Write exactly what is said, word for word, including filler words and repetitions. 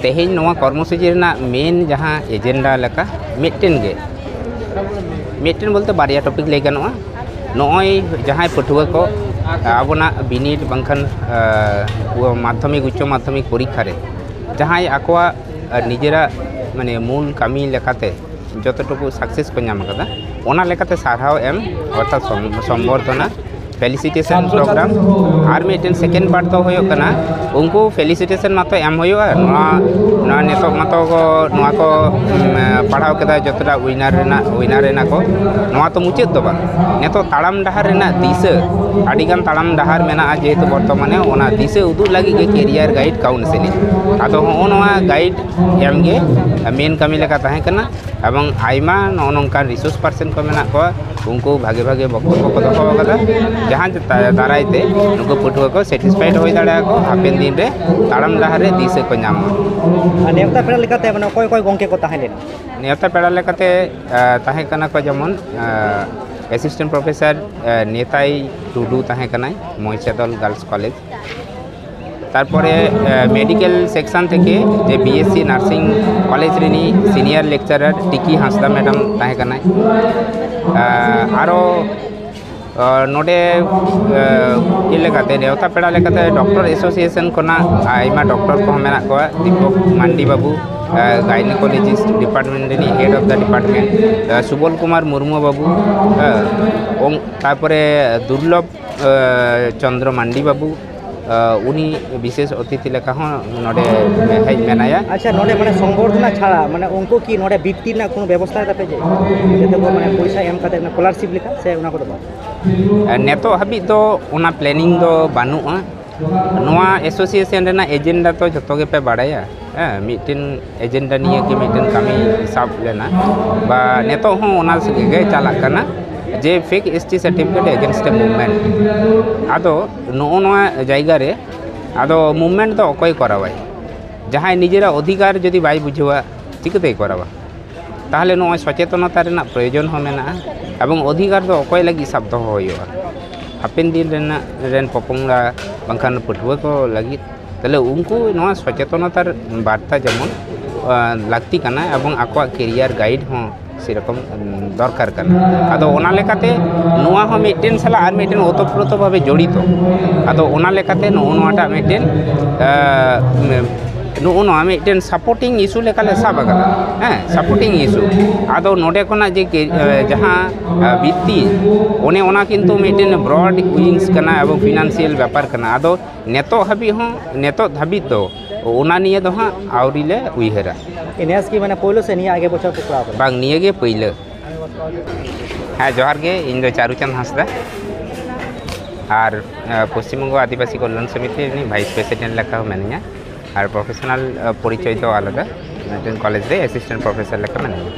ᱛᱮᱦᱮᱧ ᱱᱚᱣᱟ ᱠᱚᱨᱢᱚᱥᱩᱪᱤ ᱨᱮᱱᱟᱜ ᱢᱮᱱ ᱡᱟᱦᱟᱸ ᱮᱡᱮᱱᱰᱟ ᱞᱮᱠᱟ ᱢᱤᱫᱴᱮᱱ ᱜᱮ, ᱢᱤᱫᱴᱮᱱ ᱵᱚᱞᱛᱮ ᱵᱟᱨᱭᱟ ᱴᱚᱯᱤᱠ ᱞᱟᱹᱭ ᱜᱟᱱᱚᱜᱼᱟ᱾ ᱱᱚᱜᱼᱚᱭ ᱡᱟᱦᱟᱸᱭ ᱯᱟᱹᱴᱷᱩᱣᱟᱹ ᱠᱚ ᱟᱵᱚᱱᱟᱜ ᱵᱤᱱᱤᱰ ᱵᱟᱝᱠᱷᱟᱱ ᱢᱟᱫᱽᱫᱷᱚᱢᱤᱠ ᱩᱪᱪᱚ ᱢᱟᱫᱽᱫᱷᱚᱢᱤᱠ ᱯᱚᱨᱤᱠᱠᱷᱟ ᱨᱮ ᱡᱟᱦᱟᱸᱭ ᱟᱠᱚᱣᱟᱜ ᱱᱤᱡᱮᱨᱟᱜ ᱢᱟᱱᱮ ᱢᱩᱞ ᱠᱟᱹᱢᱤ ᱞᱮᱠᱟᱛᱮ ᱡᱚᱛᱚᱴᱩᱠᱩ ᱥᱟᱠᱥᱮᱥ ᱠᱚ ᱧᱟᱢ ᱟᱠᱟᱫᱟ, ᱚᱱᱟ ᱞᱮᱠᱟᱛᱮ ᱥᱟᱨᱦᱟᱣ ᱮᱢ ᱚᱨᱛᱷᱟᱛ ᱥᱚᱢᱵᱚᱨᱫᱷᱚᱱᱟ ᱯᱷᱮᱞᱤᱥᱤᱴᱮᱥᱚᱱ ᱯᱨᱳᱜᱨᱟᱢ᱾ ᱟᱨ ᱢᱤᱫᱴᱮᱱ ᱥᱮᱠᱮᱱᱰ ᱯᱟᱨᱴ ᱫᱚ ᱦᱩᱭᱩᱜ ᱠᱟᱱᱟ, ᱩᱱᱠᱩ ᱯᱷᱮᱞᱤᱥᱤᱴᱮᱥᱚᱱ ᱢᱟᱛᱚ ᱮᱢ ᱦᱩᱭᱩᱜᱼᱟ, ᱱᱚᱣᱟ ᱱᱚᱣᱟ ᱱᱤᱛᱚᱜ ᱢᱟᱛᱚ ᱠᱚ ᱱᱚᱣᱟ ᱠᱚ ᱯᱟᱲᱦᱟᱣ ᱠᱮᱫᱟ, ᱡᱚᱛᱚᱴᱟ ᱩᱭᱱᱟᱨ ᱨᱮᱱᱟᱜ ᱩᱭᱱᱟᱨ ᱮᱱᱟ ᱠᱚ᱾ ᱱᱚᱣᱟ ᱛᱚ ᱢᱩᱪᱟᱹᱫ ᱫᱚ ᱵᱟᱝ, ᱱᱤᱛᱚᱜ ᱛᱟᱲᱟᱢ ᱰᱟᱦᱟᱨ ᱨᱮᱱᱟᱜ ᱫᱤᱥᱟᱹ, ᱟᱹᱰᱤᱜᱟᱱ ᱛᱟᱲᱟᱢ ᱰᱟᱦᱟᱨ ᱢᱮᱱᱟᱜᱼᱟ ᱡᱮᱦᱮᱛᱩ ᱵᱚᱨᱛᱚᱢᱟᱱᱮ, ᱚᱱᱟ ᱫᱤᱥᱟᱹ ᱩᱫᱩᱜ ᱞᱟᱹᱜᱤᱫ ᱜᱮ ᱠᱮᱨᱤᱭᱟᱨ ᱜᱟᱭᱤᱰ ᱠᱟᱣᱩᱱᱥᱮᱞᱤᱝ᱾ ᱟᱫᱚ ᱦᱚᱸᱜᱼᱚ ᱱᱚᱣᱟ ᱜᱟᱭᱤᱰ ᱮᱢ ᱜᱮ ᱢᱮᱱ ᱠᱟᱹᱢᱤ ᱞᱮᱠᱟ ᱛᱟᱦᱮᱸ ᱠᱟᱱᱟ᱾ ᱮᱵᱚᱝ ᱟᱭᱢᱟ ᱱᱚᱜᱼᱚ ᱱᱚᱝᱠᱟᱱ ᱨᱤᱥᱳᱨᱥ ᱯᱟᱨᱥᱚᱱ ᱠᱚ ᱢᱮᱱᱟᱜ ᱠᱚᱣᱟ, ᱩᱱᱠᱩ ᱵᱷᱟᱜᱮ ᱵᱷᱟᱜᱮ ᱵᱚᱠᱛᱚᱵᱵᱚ ᱠᱚ ᱫᱚᱦᱚ ᱟᱠᱟᱫᱟ, ᱡᱟᱦᱟᱸ ᱫᱟᱨᱟᱭ ᱛᱮ ᱱᱩᱠᱩ ᱯᱟᱹᱴᱷᱩᱣᱟᱹ ᱠᱚ ᱥᱮᱴᱤᱥᱯᱷᱟᱭᱤᱰ ᱦᱩᱭ ᱫᱟᱲᱮᱭᱟᱜᱼᱟ ᱠᱚ, ᱦᱟᱯᱮᱱ ᱫᱤᱱ ᱨᱮ ᱛᱟᱲᱟᱢ ᱰᱟᱦᱟᱨ ᱨᱮ ᱫᱤᱥᱟᱹ ᱠᱚ ᱧᱟᱢ ᱢᱟ᱾ ᱟᱨ ᱱᱮᱣᱛᱟ ᱯᱮᱲᱟ ᱞᱮᱠᱟᱛᱮ ᱢᱟᱱᱮ ᱚᱠᱚᱭ ᱚᱠᱚᱭ ᱜᱚᱢᱠᱮ ᱠᱚ ᱛᱟᱦᱮᱸ ᱞᱮᱱᱟ? ᱱᱮᱣᱛᱟ ᱯᱮᱲᱟ ᱞᱮᱠᱟᱛᱮ ᱛᱟᱦᱮᱸ ᱠᱟᱱᱟ ᱠᱚ ᱡᱮᱢᱚᱱ ᱮᱥᱤᱥᱴᱮᱱᱴ ᱯᱨᱚᱯᱷᱮᱥᱚᱨ ᱱᱮᱛᱟᱭ ᱴᱩᱰᱩ ᱛᱟᱦᱮᱸ ᱠᱟᱱᱟᱭ ᱢᱚᱭᱥᱟᱫᱚᱞ ᱜᱟᱨᱞᱥ ᱠᱚᱞᱮᱡᱽ᱾ ᱛᱟᱨᱯᱚᱨᱮ ᱢᱮᱰᱤᱠᱮᱞ ᱥᱮᱠᱥᱚᱱ ᱛᱷᱮᱠᱮ ᱡᱮ ᱵᱤᱮᱥᱥᱤ ᱱᱟᱨᱥᱤᱝ ᱠᱚᱞᱮᱡᱽ ᱨᱤᱱᱤᱡ ᱥᱤᱱᱤᱭᱟᱨ ᱞᱮᱠᱪᱟᱨᱟᱨ ᱴᱤᱠᱤ ᱦᱟᱸᱥᱫᱟ ᱢᱮᱰᱟᱢ ᱛᱟᱦᱮᱸ ᱠᱟᱱᱟᱭ᱾ ᱟᱨᱚ ᱱᱚᱰᱮ ᱤᱭᱟᱹ ᱞᱮᱠᱟᱛᱮ ᱱᱮᱣᱛᱟ ᱯᱮᱲᱟ ᱞᱮᱠᱟᱛᱮ ᱰᱚᱠᱴᱚᱨ ᱮᱥᱳᱥᱤᱭᱮᱥᱚᱱ ᱠᱷᱚᱱᱟᱜ ᱟᱭᱢᱟ ᱰᱚᱠᱴᱚᱨ ᱠᱚᱦᱚᱸ ᱢᱮᱱᱟᱜ ᱠᱚᱣᱟ᱾ ᱫᱤᱯᱚᱠ ᱢᱟᱱᱰᱤ ᱵᱟᱹᱵᱩ, ᱜᱟᱭᱱᱤᱠᱳᱞᱚᱡᱤᱥᱴ ᱰᱤᱯᱟᱨᱴᱢᱮᱱᱴ ᱨᱤᱱᱤᱡ head of the department, Subol Kumar Murmu ᱵᱟᱹᱵᱩ, ᱛᱟᱨᱯᱚᱨᱮ ᱫᱩᱨᱞᱚᱵᱷ ᱪᱚᱱᱫᱨᱚ ᱢᱟᱱᱰᱤ ᱵᱟᱹᱵᱩ, ᱩᱱᱤ ᱵᱤᱥᱮᱥ ᱚᱛᱤᱛᱷᱤ ᱞᱮᱠᱟ ᱦᱚᱸ ᱱᱚᱰᱮ ᱦᱮᱡ ᱢᱮᱱᱟᱭᱟ᱾ ᱟᱪᱪᱷᱟ, ᱱᱚᱰᱮ ᱢᱟᱱᱮ ᱥᱚᱢᱵᱚᱨᱫᱷᱚᱱᱟ ᱪᱷᱟᱲᱟ ᱢᱟᱱᱮ ᱩᱱᱠᱩ ᱠᱤ ᱱᱚᱰᱮ ᱵᱤᱛᱛᱤ ᱨᱮᱱᱟᱜ ᱠᱳᱱᱳ ᱵᱮᱵᱚᱥᱛᱷᱟ ᱛᱟᱯᱮ ᱡᱮ ᱡᱟᱛᱮ ᱠᱚ ᱢᱟᱱᱮ ᱯᱚᱭᱥᱟ ᱮᱢ ᱠᱟᱛᱮ ᱥᱠᱚᱞᱟᱨᱥᱤᱯ ᱞᱮᱠᱟ ᱥᱮ ᱚᱱᱟ ᱠᱚᱫᱚ ᱵᱟᱝ? ᱱᱤᱛᱚᱜ ᱦᱟᱹᱵᱤᱡ ᱫᱚ ᱚᱱᱟ ᱯᱞᱮᱱᱤᱝ ᱫᱚ ᱵᱟᱹᱱᱩᱜᱼᱟ᱾ ᱱᱚᱣᱟ ᱮᱥᱳᱥᱤᱭᱮᱥᱚᱱ ᱨᱮᱱᱟᱜ ᱮᱡᱮᱱᱰᱟ ᱛᱚ ᱡᱷᱚᱛᱚ ᱜᱮᱯᱮ ᱵᱟᱲᱟᱭᱟ, ᱦᱮᱸ, ᱢᱤᱫᱴᱮᱱ ᱮᱡᱮᱱᱰᱟ ᱱᱤᱭᱮ ᱜᱮ ᱢᱤᱫᱴᱮᱱ ᱠᱟᱹᱢᱤ ᱥᱟᱵ ᱞᱮᱱᱟ ᱵᱟ ᱱᱤᱛᱚᱜ ᱦᱚᱸ ᱚᱱᱟ ᱜᱮ ᱪᱟᱞᱟᱜ ᱠᱟᱱᱟ ᱡᱮ fake S T certificate against a movement. ᱟᱫᱚ ᱱᱚᱜᱼᱚ ᱱᱚᱣᱟ ᱡᱟᱭᱜᱟ ᱨᱮ ᱟᱫᱚ ᱢᱩᱵᱷᱢᱮᱱᱴ ᱫᱚ ᱚᱠᱚᱭ ᱠᱚᱨᱟᱣᱟᱭ? ᱡᱟᱦᱟᱸᱭ ᱱᱤᱡᱮᱨᱟᱜ ᱚᱫᱷᱤᱠᱟᱨ ᱡᱩᱫᱤ ᱵᱟᱭ ᱵᱩᱡᱷᱟᱹᱣᱟ, ᱪᱤᱠᱟᱹᱛᱮᱭ ᱠᱚᱨᱟᱣᱟ? ᱛᱟᱦᱚᱞᱮ ᱱᱚᱜᱼᱚᱭ ᱥᱚᱪᱮᱛᱚᱱᱚᱛᱟ ᱨᱮᱱᱟᱜ ᱯᱨᱚᱭᱳᱡᱚᱱ ᱦᱚᱸ ᱢᱮᱱᱟᱜᱼᱟ᱾ ᱮᱵᱚᱝ ᱚᱫᱷᱤᱠᱟᱨ ᱫᱚ ᱚᱠᱚᱭ ᱞᱟᱹᱜᱤᱫ ᱥᱟᱵ ᱫᱚᱦᱚ ᱦᱩᱭᱩᱜᱼᱟ? ᱦᱟᱯᱮᱱ ᱫᱤᱱ ᱨᱮᱱᱟᱜ ᱨᱮᱱ ᱯᱚᱯᱚᱝᱲᱟ ᱵᱟᱝᱠᱷᱟᱱ ᱯᱟᱹᱴᱷᱩᱣᱟᱹ ᱠᱚ ᱞᱟᱹᱜᱤᱫ ᱛᱟᱦᱞᱮ ᱩᱱᱠᱩ ᱱᱚᱣᱟ ᱥᱚᱪᱮᱛᱚᱱᱚᱛᱟᱨ ᱵᱟᱨᱛᱟ ᱡᱮᱢᱚᱱ ᱞᱟᱹᱠᱛᱤ ᱠᱟᱱᱟ, ᱮᱵᱚᱝ ᱟᱠᱚᱣᱟᱜ ᱠᱮᱨᱤᱭᱟᱨ ᱜᱟᱭᱤᱰ ᱦᱚᱸ ᱥᱮᱨᱚᱠᱚᱢ ᱫᱚᱨᱠᱟᱨ ᱠᱟᱱᱟ᱾ ᱟᱫᱚ ᱚᱱᱟ ᱞᱮᱠᱟᱛᱮ ᱱᱚᱣᱟ ᱦᱚᱸ ᱢᱤᱫᱴᱮᱱ ᱥᱟᱞᱟᱜ ᱟᱨ ᱢᱤᱫᱴᱮᱱ ᱳᱛᱚᱯᱨᱳᱛᱚ ᱵᱷᱟᱵᱮ ᱡᱚᱲᱤᱛᱚ᱾ ᱟᱫᱚ ᱚᱱᱟ ᱞᱮᱠᱟᱛᱮ ᱱᱚᱜᱼᱚ ᱱᱚᱣᱟᱴᱟᱜ ᱢᱤᱫᱴᱮᱱ ᱱᱚᱜᱼᱚ ᱱᱚᱣᱟ ᱢᱤᱫᱴᱮᱱ ᱥᱟᱯᱳᱨᱴᱤᱝ ᱤᱥᱩ ᱞᱮᱠᱟᱞᱮ ᱥᱟᱵ ᱟᱠᱟᱫᱟ᱾ ᱦᱮᱸ, ᱥᱟᱯᱳᱨᱴᱤᱝ ᱤᱥᱩ᱾ ᱟᱫᱚ ᱱᱚᱰᱮ ᱠᱷᱚᱱᱟᱜ ᱡᱮ ᱡᱟᱦᱟᱸ ᱵᱤᱛᱛᱤ, ᱚᱱᱮ ᱚᱱᱟ ᱠᱤᱱᱛᱩ ᱢᱤᱫᱴᱮᱱ ᱵᱨᱚᱰ ᱩᱭᱤᱝᱥ ᱠᱟᱱᱟ ᱮᱵᱚᱝ ᱯᱷᱤᱱᱟᱱᱥᱤᱭᱟᱞ ᱵᱮᱯᱟᱨ ᱠᱟᱱᱟ᱾ ᱟᱫᱚ ᱱᱤᱛᱚᱜ ᱦᱟᱹᱵᱤᱡ ᱦᱚᱸ, ᱱᱤᱛᱚᱜ ᱫᱷᱟᱹᱵᱤᱡ ᱫᱚ ᱚᱱᱟ ᱱᱤᱭᱮ ᱫᱚ ᱦᱟᱸᱜ ᱟᱹᱣᱨᱤ ᱞᱮ ᱩᱭᱦᱟᱹᱨᱟ᱾ ᱱᱮᱥ ᱜᱮ ᱢᱟᱱᱮ ᱯᱳᱭᱞᱳ ᱥᱮ ᱱᱤᱭᱟᱹ ᱟᱜᱮ ᱵᱚᱪᱷᱚᱨ ᱯᱮ ᱠᱚᱨᱟᱣ ᱠᱟᱫᱟ? ᱵᱟᱝ, ᱱᱤᱭᱟᱹ ᱜᱮ ᱯᱟᱹᱭᱞᱟᱹ᱾ ᱦᱮᱸ, ᱡᱚᱦᱟᱨ ᱜᱮ, ᱤᱧ ᱫᱚ ᱪᱟᱨᱩᱪᱟᱸᱫᱽ ᱦᱟᱸᱥᱫᱟ᱾ ᱟᱨ ᱯᱚᱥᱪᱤᱢ ᱵᱚᱝᱜᱚ ᱟᱹᱫᱤᱵᱟᱹᱥᱤ ᱠᱚᱞᱭᱟᱱ ᱥᱚᱢᱤᱛᱤ ᱨᱤᱱᱤᱡ ᱵᱷᱟᱭᱤᱥ ᱯᱨᱮᱥᱤᱰᱮᱱᱴ ᱞᱮᱠᱟ ᱦᱚᱸ ᱢᱮᱱᱟᱹᱧᱟ᱾ ᱟᱨ ᱯᱨᱚᱯᱷᱮᱥᱚᱱᱟᱞ ᱯᱚᱨᱤᱪᱚᱭ ᱫᱚ ᱟᱞᱟᱫᱟ, ᱢᱤᱫᱴᱮᱱ ᱠᱚᱞᱮᱡᱽ ᱨᱮ ᱮᱥᱤᱥᱴᱮᱱᱴ ᱯᱨᱚᱯᱷᱮᱥᱚᱨ ᱞᱮᱠᱟ ᱢᱮᱱᱟᱹᱧᱟ᱾